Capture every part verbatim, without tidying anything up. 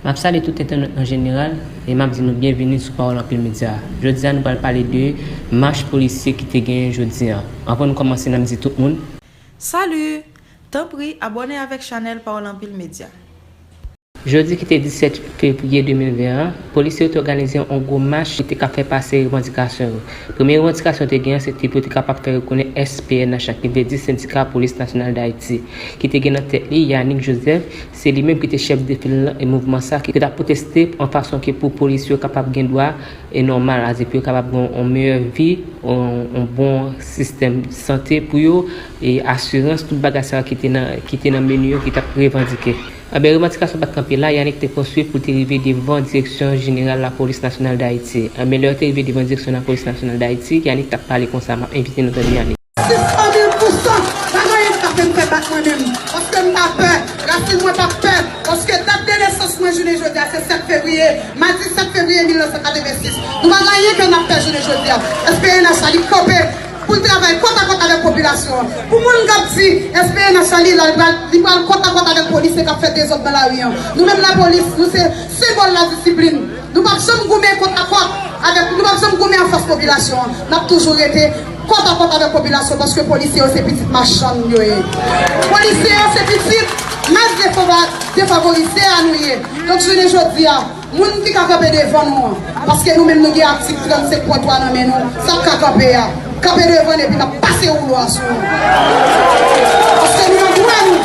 M ap salye tout entènot an jeneral e m ap di nou byenvini sou Pawòl Anpil Medya. Jodi a, nou pral pale de mach polisye ki te genyen jodi a. Anvan nou kòmanse, n ap di tout moun. Salut! Tanpri, abòne avèk chanèl Pawòl Anpil Medya. Jodi ki te disèt fevriye de mil ven an, polisye yo te òganize yon gwo mach ki te ka fè pase revandikasyon yo. Premye revandikasyon yo te genyen, se te pou yo te kapab fè rekonèt S P N H la, ki vle di Sendika Polis Nasyonal Dayiti, ki te gen nan tèt li Yanick Joseph. Se li menm ki te chèf de fil lan, e mouvman sa ki te ap pwoteste an fason ke pou polisye yo kapab gen dwa e nòmal, aze pou yo kapab gen yon meyè vi, yon, yon bon sistèm sante pou yo, e asirans, tout bagay sa yo ki te nan, ki te nan meni yo, ki t ap revandike. Anben, revandikasyon pa t kanpe la, Yanick te pouswiv pou l te rive devan Direksyon Jeneral Lapolis Nasyonal Dayiti. Anben, lè yo te rive devan Direksyon Lapolis Nasyonal Dayiti, Yanick t ap pale konsa, m ap envite nou tande Yanick. Six cent mille pou san, pa gen anyen ki ka fè m fè bak mwen menm, paske m pa pè, rasin mwen pa pè, paske dat de nesans mwen jounen jodi a se sèt fevriye, madi sèt fevriye mil nèf san katrevensis. Nou pa gen anyen ke n ap pè jounen jodi a. S P N H la, li kanpe pou l travay kòtakòt avèk popilasyon an. Pou moun k ap di S P N H la, li la, li pral, li pral kòtakòt avèk polisye k ap fè dezòd nan lari an. Nou menm lapolis, nou se senbòl ladisiplin. Nou p ap janm goumen kòtakòt avèk, nou p ap janm goumen anfas popilasyon an. N ap toujou rete kòtakòt avèk popilasyon paske polisye yo se pitit machann yo ye. Polisye yo se pitit mas defava-, defavorize a nou ye. Donk, jounen jodi a, moun ki ka kanpe devan nou an, paske nou menm nou gen atik trannsenk pwen twa nan men nou, sa k ka kanpe a, kanpe devan n epi n ap pase woulo a sou nou. Paske nou nan dwa nou.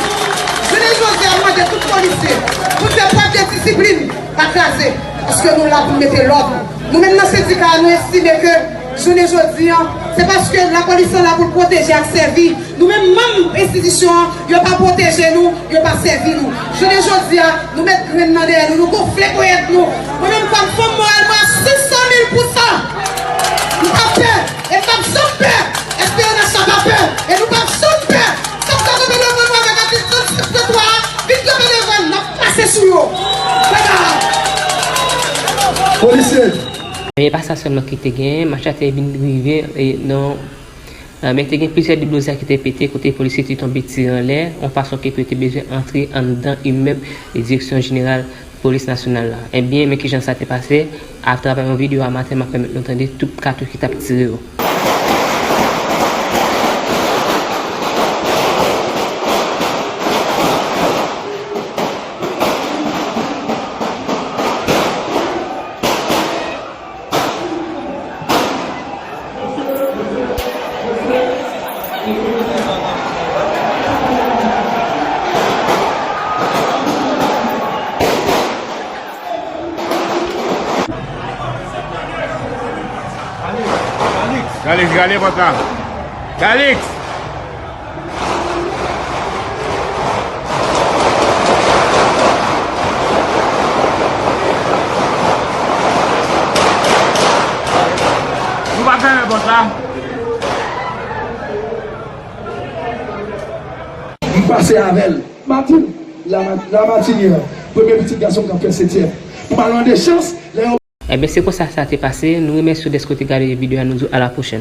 Jounen jodi a, m mande tout polisye pou n fè prèv de disiplin, pa kraze, paske nou la pou n mete lòd. Nou menm nan sendika a, nou estime ke jounen jodi a, se paske lapolis lan la pou l pwoteje ak sèvi. Nou menm manm enstitisyon an, yo pa pwoteje nou, yo pa sèvi nou. Jounen jodi a, nou met grenn nan dèyè nou, nou gonfle ponyèt nou. Mwen menm kòm fanm, moral mwen a six cent mille pou san. M pa pè, e m p ap janm pè. S P N H la pa pè, e nou p ap janm pè. Sa k ta kanpe devan nou avèk atik trannsenk pwen twa a, vin kanpe devan n, n ap pase sou yo. Bye bye. Polisye. Men e pa sa sèlman ki te genyen, mach la te vin rive, e, nan, e, men te gen plizyè deblozay ki te pete, kote polisye te tonbe tire anlè, yon fason ke pou yo te bezwen antre anndan imèb Direksyon Jeneral Polis Nasyonal la. Ebyen, men kijan sa te pase, atravè yon videyo a maten, m ap pèmèt nou tande tout katouch ki t ap tire yo. Calix, gade pòt la. Calix! Nou pa fèmen pòt la. M pase avè l. Martin, la, la Martinière, premye pitit gason k ap fè setyèm. Pou m al mande chans, lè yo Ebyen, se konsa sa te pase. Nou remèsye w dèske w te gade videyo a. Nou di w a la pwochèn.